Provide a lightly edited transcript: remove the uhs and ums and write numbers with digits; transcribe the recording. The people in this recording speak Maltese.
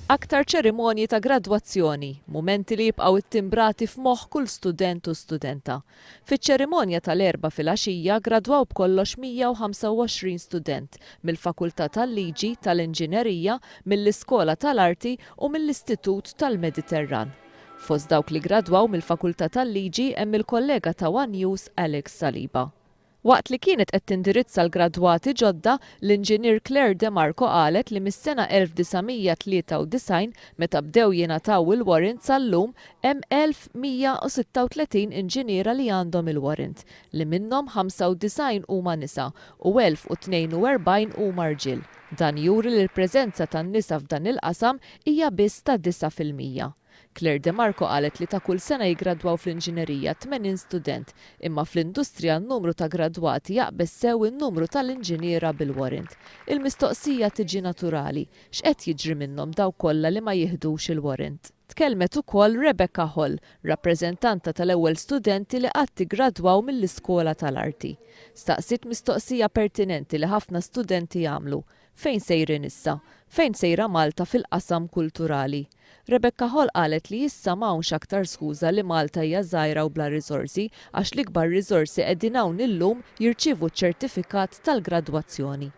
Aktar ċerimonji ta' gradwazzjoni, mumenti li jibqgħu ttimbrati f'moħħ kull student u studenta. Fiċ-ċerimonja tal-Erbgħa filgħaxija gradwaw b'kollox 125 student mill-Fakultà tal-Liġi, tal-Inġinerija, mill-Iskola tal-Arti u mill-Istitut tal-Mediterran. Fost dawk li gradwaw mill-Fakultà tal-Liġi hemm il-kollega ta' one News Alex Saliba. Waqt li kienet qed tindirizza l-gradwati ġodda, l-Inġinier Claire De Marco qalet li mis-sena 1993 meta bdew jingħataw il-warrant sal-lum hemm 1,136 inġiniera li għandhom il-warrant, li minnhom 95 huma nisa u 1,042 huma rġiel. Dan juri li l-preżenza tan-nisa f'dan il-qasam hija biss ta' 9%. Claire De Marco qalet li ta' kull sena jiggradwaw fl-inġinerija 80 student, imma fl-industrija n-numru ta' gradwati jaqbeż sew in-numru tal-inġiniera bil-warrant. Il-mistoqsija tiġi naturali, x'qed jiġri minnhom dawk kollha li ma jiħdux il-warrant? Tkellmet ukoll Rebecca Hall, rappreżentanta tal-ewwel studenti li qatt iggradwaw mill-Iskola tal-Arti. Staqsiet mistoqsija pertinenti li ħafna studenti jagħmlu, Fejn sejrin issa? Fejn sejra Malta fil-qasam kulturali? Rebecca Hall qalet li issa m'hawnx aktar skuża li Malta hija żgħira u bla riżorsi għax l-ikbar riżorsi qegħdin hawn illum jirċievu ċ-ċertifikat tal-gradwazzjoni.